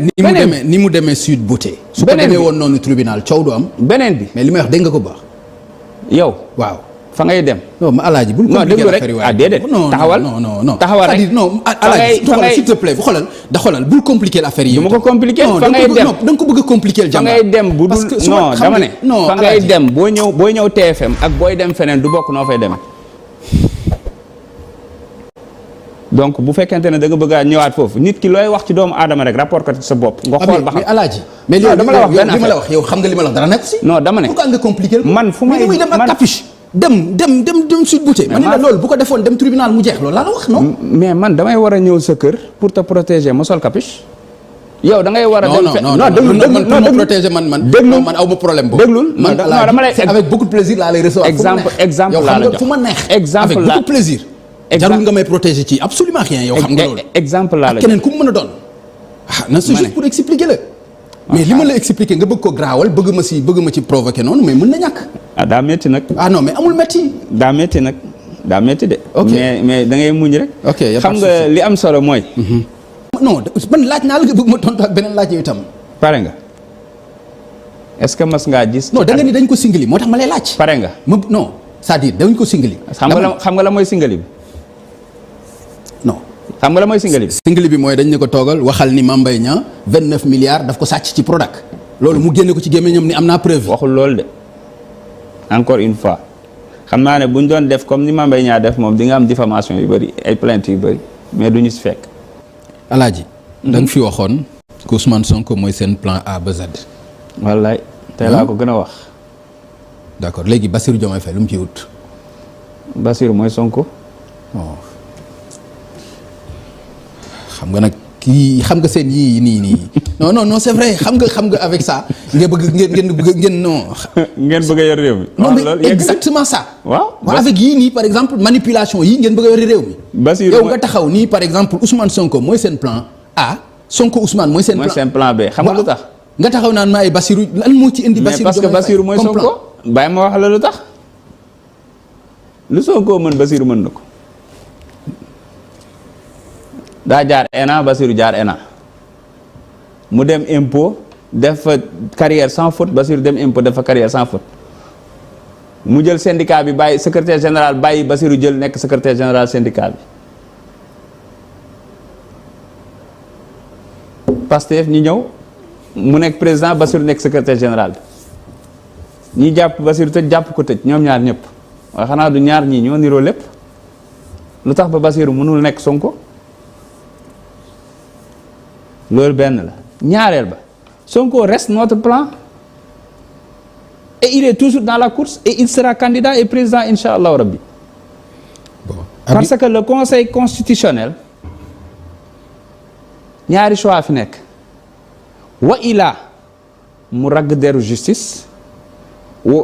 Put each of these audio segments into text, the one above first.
ni mu demee Sweet Beauté. su ko demee woon noonu tribunal coow du am. beneen bi mais li may wax dégg nga ko baax. yow waaw fa ngay dem. non ma alaaji bul compliquer affaire yi ah déedéet taxawal non taxawal rek c'est-à-dire non alaaji xoolal s'il te plaît xoolal bul compliquer l'affaire yi. du ma ko compliquer fa ngay dem da nga ko bëgg a compliquer fa ngay dem bu dul non dama ne fa ngay dem boo ñëw TFM ak booy dem feneen du bokk noo fay demee. donc bu fekkente ne da nga bëgg a ñëwaat foofu nit ki looy wax ci doomu aadama rek rapport ko ci sa bopp. nga xool ba xam mais alaaji. mais dama la wax benn li ma la wax yow xam nga li ma la wax dara nekk si. non dama ne pourquoi nga compliquer man fu may dem ak capuche. dem Sweet Beauté. man la loolu bu ko defoon dem tribunal mu jeex loolu laa la wax non. mais man damay war a ñëw sa kër pour te protéger ma sol capuche. yow da ngay war a dem. non déglu protéger man aw ma problème boobu. déglul man dama lay avec beaucoup de plaisir laa lay recevoir. exemple laa la jox fu ma neex. exemple avec beaucoup de plaisir. jarul nga may protéger ci absolument rien yow xam nga loolu. exemple laa la jox keneen ku mu mën a doon. ah non c'est juste pour expliquer la. mais li ma la expliquer nga bëgg ko graawal bëgg ma ci provoquer noonu mais mën na ñàkk. ah daa métti nag. ah non mais amul métti. daa métti nag daa métti de. ok mais da ngay muñ rek. ok xam nga li am solo mooy. non man laaj naa la nga bëgg ma tontu ak beneen laaj yow itam. pare nga est-ce que mas ngaa gis. non da nga ni dañ ko singali moo tax ma lay laaj. pare nga non c'est-à-dire dañ ko singali. xam nga la mooy singali bi. non. xam nga la mooy singali bi. singali bi mooy dañ ne ko toogal waxal ni Mame Mbaye Niang 29 milliards daf ko sàcc ci Prodac. loolu mu génne ko ci gémmiñam ni am naa preuve. waxul loolu de encore une fois xam naa ne bu ñu doon def comme ni Mame Mbaye Niang def moom di nga am diffamation yu bëri ay plainte yu bëri mais du ñu si fekk. Alaaji. da nga fi waxoon que Ousmane Sonko mooy seen plan A ba Z. wallaay tey laa ko gën a wax. d'accord léegi Bassirou Diomaye Faye lu mu ciy wut. Bassirou mooy Sonko. xam nga nag kii xam nga seen yii nii non c'est vrai xam nga avec ça nga bëgg ngeen non. ngeen bëgg a yor réew mi. non mais exactement ça. waaw avec yii nii par exemple manipulation yii ngeen bëgg a yor réew mi. Bassirou yow nga taxaw nii par exemple Ousmane Sonko mooy seen plan A Sonko Ousmane mooy seen plan. mooy seen plan B xam nga lu tax. nga taxaw naan ma ay Bassirou lan moo ci indi. mais parce que Bassirou mooy Sonko. bàyyi ma wax la lu tax lu Sonko mën Bassirou mën na ko. daa jaar ENA Bassirou jaar ENA mu dem impôt def fa carrière sans faute Bassirou dem impôt def fa carrière sans faute mu jël syndicat bi bàyyi secrétaire général bàyyi Bassirou jël nekk secrétaire général syndicat bi Pastef ñi ñëw mu nekk président Bassirou nekk secrétaire général bi ñi jàpp Bassirou tëj jàpp ko tëj ñoom ñaar ñëpp waaye xanaa du ñaar ñii ñoo niroo lépp lu tax ba Bassirou mënul nekk Sonko. loolu benn la ñaareel ba Sonko reste notre plan et il est toujours dans la course et il sera candidat et président incha allahu rabbi parce que le conseil constitutionnel ñaari choix fi nekk wa ilaa mu ragg deru justice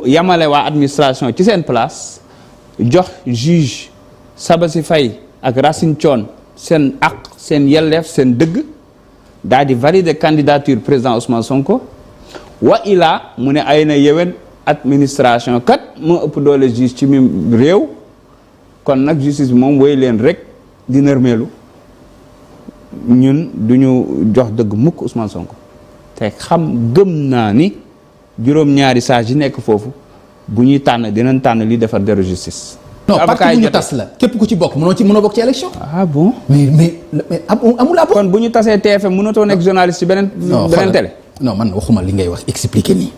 yamale waa administration ci seen place jox juge Sabassi Faye ak Racine Thion seen aq seen yelleef seen dëgg daal di valider candidature président Ousmane Sonko wa ilaa mu ne ay na yewen administration kat moo ëpp doole justice ci mim réew kon nag justice bi moom woy leen rek di nërmeelu ñun duñu jox dëgg mukk Ousmane Sonko te gëm naa ni juróom-ñaari sages yi nekk foofu bu ñuy tànn dinañ tànn li defar deru justice. non parti bu ñu tas la képp ku ci bokk mënoo bokk ci élection. ah bon mais amul a kon bu ñu tasee TFM mënatoo nekk journaliste ci beneen télé. non man waxuma li ngay wax expliquer nii.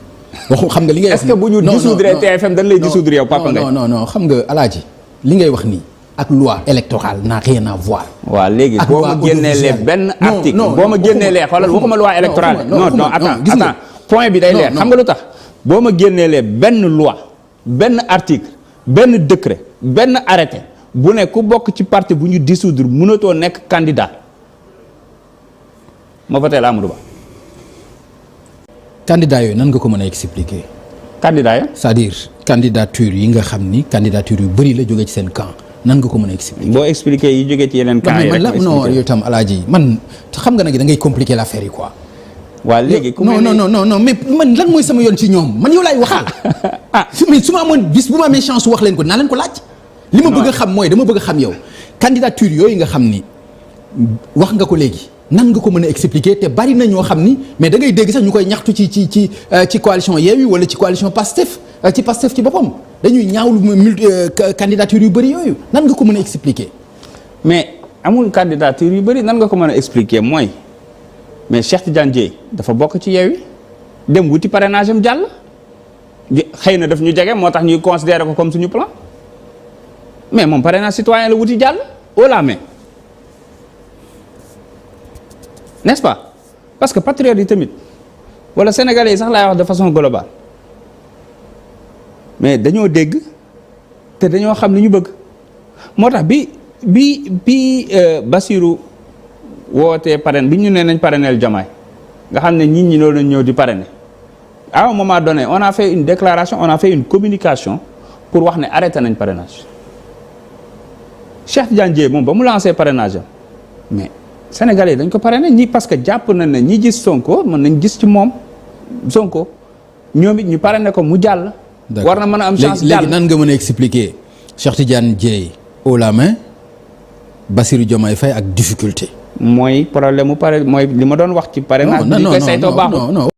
xam nga li ngay wax est-ce que bu ñu dissoudre TFM dañ lay dissoudre yow Papa Ngagne. non xam nga Alaaji li ngay wax nii ak loi électorale n'a rien à voir. waaw léegi boo ma génneelee benn article boo ma génneelee xoolal waxuma loi électorale. non attends point bi day leer xam nga lu tax. boo ma génneelee benn loi benn article benn décret benn arrêté bu ne ku bokk ci parti bu ñu dissoudre mënatoo nekk candidat ma voté la Amadou Ba. candidat yooyu nan nga ko mën a expliquer. candidat ya c'est-à-dire candidature yi nga xam ni candidature yu bëri la jóge ci seen camp nan nga ko mën a expliquer. boo expliquer yi jóge ci yeneen camp yi rek non yow itam Alaaji man xam nga nag da ngay compliquer l'affaire yi quoi. waa léegi non mais man lan mooy sama yoon ci ñoom man yow laay waxal. mais su ma amoon bis bu ma amee chance wax leen ko naa leen ko laaj. li ma bëgg a xam mooy dama bëgg a xam yow candidature yooyu nga xam ni wax nga ko léegi nan nga ko mën a expliquer te bari na ñoo xam ni mais da ngay dégg sax ñu koy ñaxtu ci coalition Yewwi wala ci coalition Pastef ci boppam dañuy ñaawlu candidature yu bëri yooyu nan nga ko mën a expliquer. mais amul candidature yu bëri nan nga ko mën a expliquer mooy mais Cheikh Tidiane Dièye dafa bokk ci Yewwi dem wuti parrainage am jàll. xëy na daf ñu jege moo tax ñuy considérer ko comme suñu plan mais moom parrainage citoyen la wuti jàll haut la main. n'est-ce pas parce que patriotes yi tamit wala sénégalais yi sax laay wax de façon globale mais dañoo dégg te dañoo xam li ñu bëgg moo tax bi Bassirou wootee parrain bi ñu nee nañ parrainel Diomaye nga xam ne nit ñi loolu nañ ñëw di parrainer à un moment donné on a fait une déclaration on a fait une communication pour wax ne arrêté nañ parrainage Cheikh Tidiane Dièye moom ba mu lancé parrainage am mais Sénégalais dañ ko parrainé ñi parce que jàpp nañ ne ñi gis Sonko mën nañ gis ci moom Sonko ñoom it ñu parrainé ko mu jàll. war na mën a am chance jàll léegi nan nga mën a expliquer Cheikh Tidiane Dièye haut la main Bassirou Diomaye Faye ak difficulté. mooy problème mu mooy li ma doon wax ci parrainage. non bi ñu koy saytoo baaxul.